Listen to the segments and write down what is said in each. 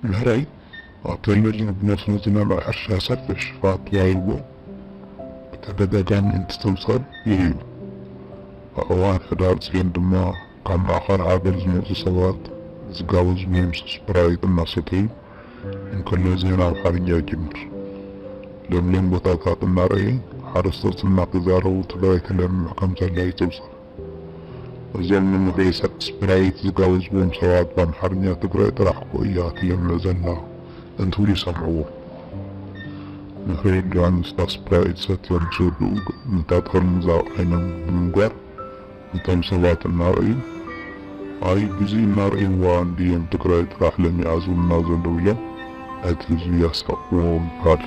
ምህረይ ኣብ ቴሌቪዥን ብመስኖ ዝነብዐ ሕርሻ ሰፊሕ ሽፋን ተዋሂብዎ ብተደጋጋሚ እንትስተብጸል ይህሉ። ኣብ እዋን ሕዳር ጽዮን ድማ ካብ ማእኸል ሃገር ዝመጹ ሰባት ዝጋበዝዎም ስፕራይት እናሰተዩ እንከሎ ዜና ኣምሓርኛ ይጅምር። ለምለም ቦታታት እናረኣየ ሓረስቶት እናተዛረቡ ትግራይ ትለምዕ ከም ዘላ ይጽብጸብ። እዞም ንምግሪ ስፕራይት ዝጋበዝዎም ሰባት ብኣምሓርኛ ትግራይ ጥራሕ እኮ እያ ትለምዕ ዘላ እንትብሉ ይሰምዕዎ። ምህረይ ዮሃንስ እታ ስፕራይት ሰትዮም ምስ ወድኡ ነታ ጠርሙዝ ኣብ ዓይኖም ብምግባር ነቶም ሰባት እናረኣዩ ኣይ ብዚ እናረኣይዋ እንድዮም ትግራይ ጥራሕ ለሚዓ ዝብሉና ዘለዉ ኢሎም ነቲ ህዝቢ የስሕቕዎ ይበሃል።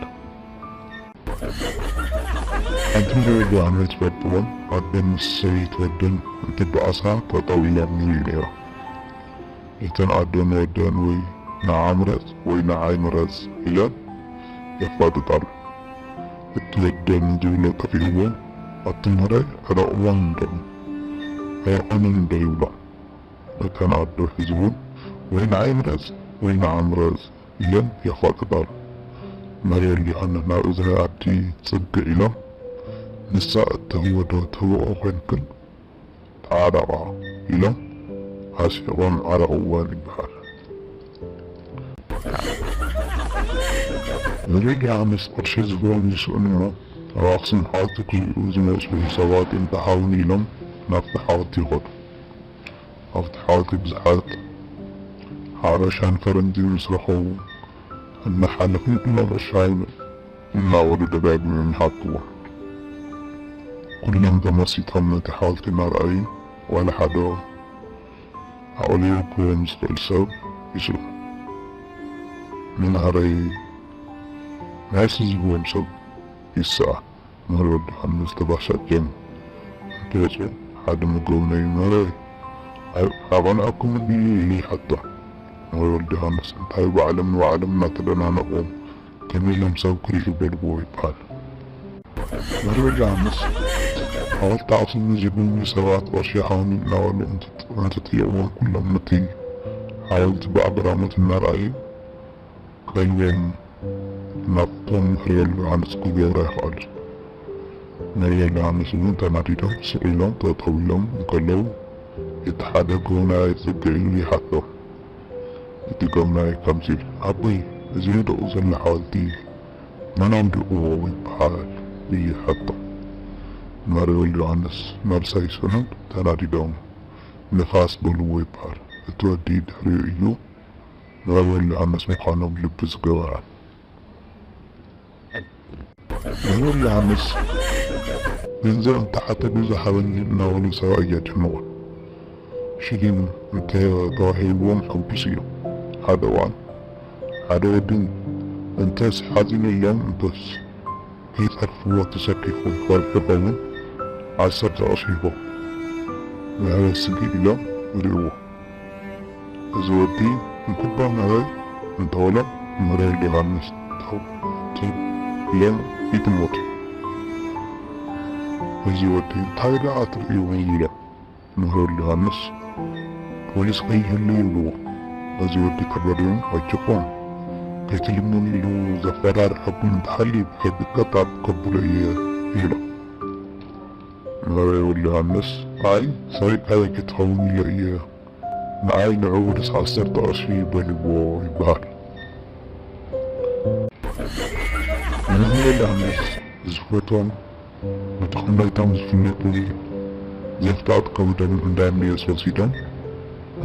ሓንቲ ንወዲ ኣነ ትፈልጥዎን ኣደ ምስ ሰበይቲ ወደን እንትበኣሳ ጠጠው ኢለን ይብሉ ነይሮም። እተን ኣደ ንወደን ወይ ንዓ ምረጽ ወይ ንዓይ ምረጽ ኢለን የፋጥጣሉ። እቲ ወደን ዝብሎ ጠፊእዎ ኣብቲ ምህራይ ሕረቕዎን እንዶ ኣይኾነን እንዶ ይብሎ። እተን ኣደ ሕዚ እውን ወይ ንዓይ ምረጽ ወይ ንዓ ምረጽ ኢለን የፋጥጣሉ። መርየል ዮሃንስ ናብ እዝኒ ኣዲ ጽግዕ ኢሎም ንሳ እተህወዶ ተብኦ ኮይንክን ተዓረቓ ኢሎም ኣስሒቖም ዓረቕወን ይበሃል። መርየል ዮሃንስ ቅርሺ ዝህቦም ይስእኑ እሞ ኣብ ኣኽሱም ሓወልቲ ክሪኡ ዝመጹ ሰባት እዮም ተሃውኒ ኢሎም ናብቲ ሓወልቲ ይኸዱ። ኣብቲ ሓወልቲ ብዙሓት ሓበሻን ፈረንጅን ምስ ረኸቡ እናሓለፉ ኩሎም ሻሂ እናበሉ ደጋጊሞም ይሓትዎም። ኩሎም ተመሲጦም ነቲ ሓወልቲ እናረኣዩ ዋላ ሓደ ኣቑልዩ ክህቦም ዝኽእል ሰብ ይስእኑ። ንምህረይ መልሲ ዝህቦም ሰብ ይስኣን። ምህር ወዲ ዮሃንስ ተባሳጭ ጀም እንተወፅኡ ሓደ መጎብነይ ምህረይ ኣቐንኣኩም እንድዩ ኢሉ ይሓቶ። ምህር ወዲ ዮሃንስ እንታይ ባዕሎም ንባዕሎም እናተደናነቑ ከመይ ኢሎም ሰብ ክሪኡ በልዎ ይበሃል። ምህር ወዲ ዮሃንስ ሓወልቲ ኣኽሱም ንዝብሉ ሰባት ቅርሺ ሃቡኒ እናበሉ እንትጥይቕዎም ኩሎም ነቲ ሓወልቲ ብኣግራሞት እናረኣዩ ቀልቤን ናብቶም ምህር ወልደዮሃንስ ክገብሩ ኣይኸኣሉን። ምህር ወልደዮሃንስ እውን ተናዲዶም ስቕ ኢሎም ጠጠው ኢሎም እንከለዉ እቲ ሓደ ጎብናይ ጽግዕ ኢሉ ይሓቶም። እቲ ጎብናይ ከምዚ ኢሉ ኣቦይ እዚ ወዲቑ ዘሎ ሓወልቲ መን ኣውዲቕዎ ይበሃል ኢሉ ይሓቶም። ምህር ወልደዮሃንስ መልሲ ኣይስእኑን ተናዲዶም ንፋስ በልዎ ይበሃል። እቲ ወዲ ድሕሪኡ እዩ መበል ዮሃንስ ምዃኖም ልቢ ዝገበራ። መበል ዮሃንስ ገንዘብ እንተሓተቱ ዝሃበኒ እናበሉ ሰብኣይ የድንቖም። ሽሊም እንተተዋሂብዎም ሕጉስ እዮም። ሓደ እዋን ሓደ ወዲ እንተስ ሓዚኑ ኢሎም እንተስ ከይጸርፍዎ ተሰኪፉ ክኸድ ከኸውን ዓሰርተ ቅርሺ ሂቦም። መህበ ስግእ ኢሎም ይርእይዎ። እዚ ወዲ እንኩባ መህበ እንተበሎም ምህረወልድ ዮሃንስ ተው ተው ኢሎም ይጥምቱ። እዚ ወዲ እንታይ ደኣ ትርእይዎ ኢሎም ምህረወልድ ዮሃንስ ፖሊስ ከይህሉ ይብልዎ። እዚ ወዲ ተበዲሩ ኣጆኹም ከይትልምኑ ኢሉ ዘፈራርሐኩም እንተሃልዩ ብሕጊ ቀጣብ ከብሎ እየ ይብሎ። ምህረወልድ ዮሃንስ ኣይ ሰሪቕካዮ ከይትኸውን ኢለ እየ ንኣይ ንዕኡ ንስ ዓሰርተ ቅርሺ በልዎ ይበሃል። ንምህረወልድ ዮሃንስ ዝፈትዎም ነቲ ኹነቶም ዝፍለጡ ዘፍጣጥ ከብዶም እንዳ ኤምኤስ ወሲዶም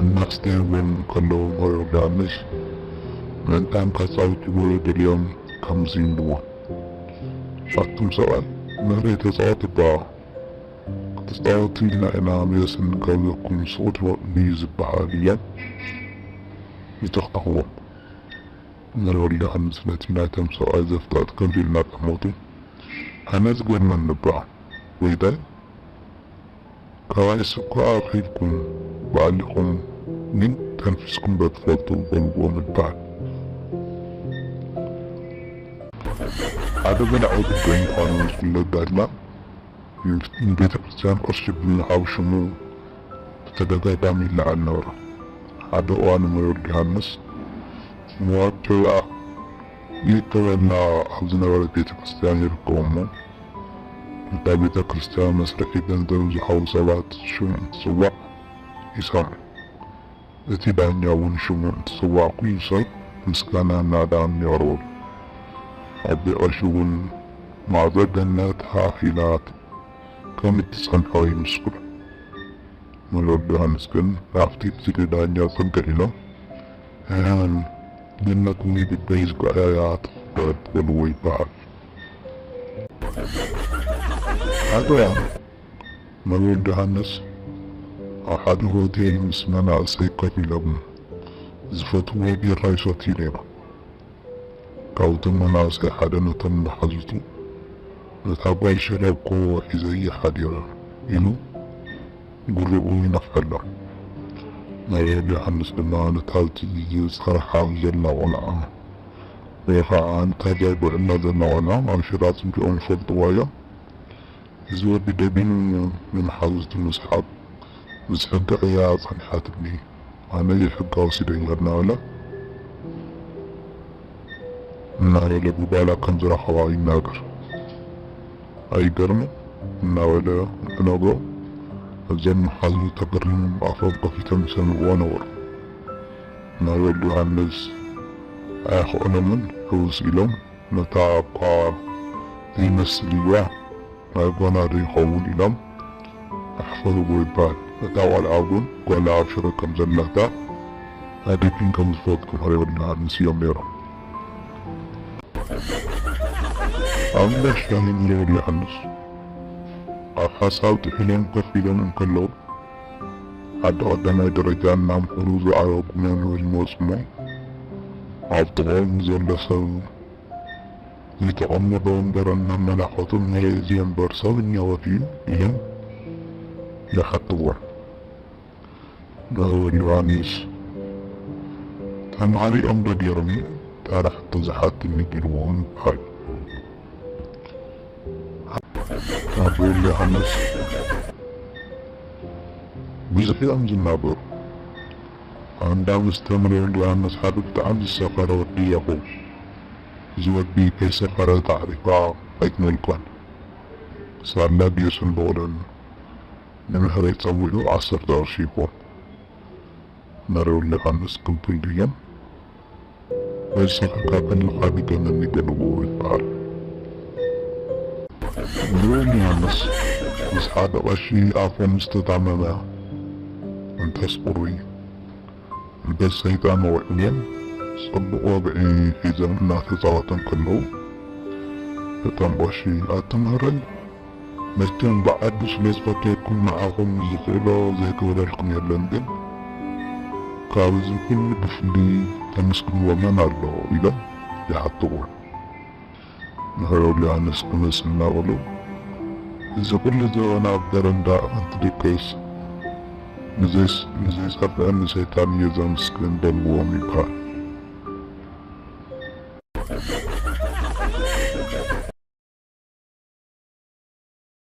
እናስተየዎም እንከለዉ ምህረወልድ ዮሃንስ ምእንታን ከጻውትዎ ደልዮም ከምዚ ይብልዎ። ኣቱም ሰብኣይ ምህረይ ተጻወቱ እባ ክትጻወቱ ኢልና ኢና ሜስ እንጋብዘኩም ስቕ ድዩ ዝበሃል ኢሎም ይተኽትኽዎም። ምህረወልድ ዮሃንስ ነቲ ናይቶም ሰብኣይ ዘፍጣጥ ከምዚ ኢሉ እናጠመቱ ኣነ ዝገርመኒ እባ ጎይታይ ካባይስ እኳ ኣኺልኩም ባዕልኹም ግን ተንፊስኩም ዶ ትፈልጡ በልዎም ይበሃል። ሓደ በላዕ ወዲ ዶ ምዃኑ ዝፍለጥ ዳግማ ንቤተ ክርስቲያን ቅርሺ ብምሃብ ሽሙ ብተደጋጋሚ ይለዓል ነበረ። ሓደ እዋን ምህረወልድ ዮሃንስ መዋጮ ይእከበልና ኣብ ዝነበረ ቤተ ክርስቲያን ይርከቡ እሞ፣ ነታ ቤተ ክርስቲያን መስርሒ ገንዘብ ዝሃቡ ሰባት ሽም እንትጽዋዕ ይሰምዑ። እቲ ዳኛ እውን ሽሙ እንትጽዋዕ ኩሉ ሰብ ምስጋና እናደኣኑ የቕርበሉ። ኣቦይ ቀሺ እውን ማዕጾ ገነት ሃህ ኢላ ከም እትጸንሖ ይምስክሩ። መምህር ዮሃንስ ግን ናብቲ እቲ ዳኛ ጽግዕ ኢሎም፣ "እህም፣ ገነት እውን ብደይ ዝጎዓያ ትኽፈት" በልዎ ይበሃል። ኣቶ ያ መምህር ዮሃንስ ኣብ ሓደ ሆቴል ምስ መናእሰይ ኮፍ ኢሎም ዝፈትዎ ቢራ ይሰትዩ ነይሮም። ካብቶም መናእሰይ ሓደ ነቶም መሓዙቱ፣ "ነታ ጓል ሸለብኮ ሒዘያ ሓዲረ" ኢሉ ጉርኡ ይነፍሐሎም። መምህር ዮሃንስ ድማ ነታ ዝጸርሓ ዘላ ቆልዓ ወይ ኸዓ ነታ ጓል ብዕድመ ዘላ ቆልዓ ኣብ ሽራ ጽጊኦም ይፈልጥዋ እዮም። እዚ ወዲ ደቢኑ ንመሓዙቱ ምስሓቕ፣ "ምስ ሕጊ እያ ጸኒሓትኒ፣ ኣነ ሕጋ ወሲደያ" እናበለ፣ እናበለ ብጓላ ከም ዝረኸባ ይናገር። "ኣይገርምን?" እናበለ ንነገ እዞም መሓዙ ተገሪሞም ኣፎም ከፊቶም ይሰምዕዎ ነበሩ። መምህር ዮሃንስ ኣየኽእሎምን ሕውስ ኢሎም፣ ነታ እኳ ዘይመስል እያ፣ ናይ ጓና ዶ ይኸውን ኢሎም ኣሕፈርዎ ይበሃል። እታ ቆልዓ እውን ጓላ ኣብ ሽረ ከም ዘላታ ኣደኪም ከም ዝፈልጡ መምህር ዮሃንስ እዮም ነይሮም። ኣብ እንዳ ሻሂ መምህር ዮሃንስ ኣብ ሓሳብ ጥሒሎም ኮፍ ኢሎም እንከለዉ፣ ሓደ ቀዳማይ ደረጃ እናምሃሩ ዝዓረጉ መምህር ይመጹ እሞ፣ ኣብ ጥቕኦም ዘሎ ሰብ ዝተቐመጠ ወንበር እናመላኸቱ፣ "ናይ እዚ ወንበር ሰብ እኒኦ ድዩ?" ኢሎም ይሓትዎ። መምህር ዮሃንስ፣ "ተማሃሪኦም ዶ ገይሮም እዩ?" ተራ ሕቶ ዝሓትኒ ኢልዎም ይበሃል። ኣቶ ወልደ ዮሃንስ፣ ብዙሕ እዮም ዝናገሩ። ኣንዳ ምስ ተምር ወልደ ዮሃንስ ሓደ ብጣዕሚ ዝሰኸረ ወዲ እያ ኾው። እዚ ወዲ ከይሰኸረ ታዕሪፋ ኣይትመልኮን። ሳላ ጌሱን በቕሎን ንምሕረይ ጸዊዑ ዓሰርተ ቅርሺ ይኾን። መምህር ወልደ ዮሃንስ ክልቱይ ድየን? በዚ ሰኺርካ ከለኻ ድገመኒ ገንዎ ይበሃል። መምህር ወልደ ዮሃንስ ምስ ሓደ ቀሺ ኣፎም ዝተጣመመ እንተስ ቁሪ እንተስ ሰይጣን ወዒለን ጽቡቕ ወግዒ ሒዘን እናተጻወታ እንከለዉ፣ እቶም ቀሺ፣ "ኣታ መምህረይ፣ መቸም ብዓዱ ስለ ዝፈተየኩም ንዓኹም ዝኽእሎ ዘይገበረልኩም የለን፣ ግን ካብዚ ኩሉ ብፍሉይ ተመስግንዎ መን ኣሎ?" ኢሎም ይሓትዎ። መምህር ዮሃንስ ክምስ እናበሉ፣ "እዚ ኩሉ ዘበን ኣብ በረንዳ እንትድቅስ ንዘይስ-፣ ንዘይጸብዐኒ ሰይጣን እየ ዘመስግን" በልዎም ይበሃል።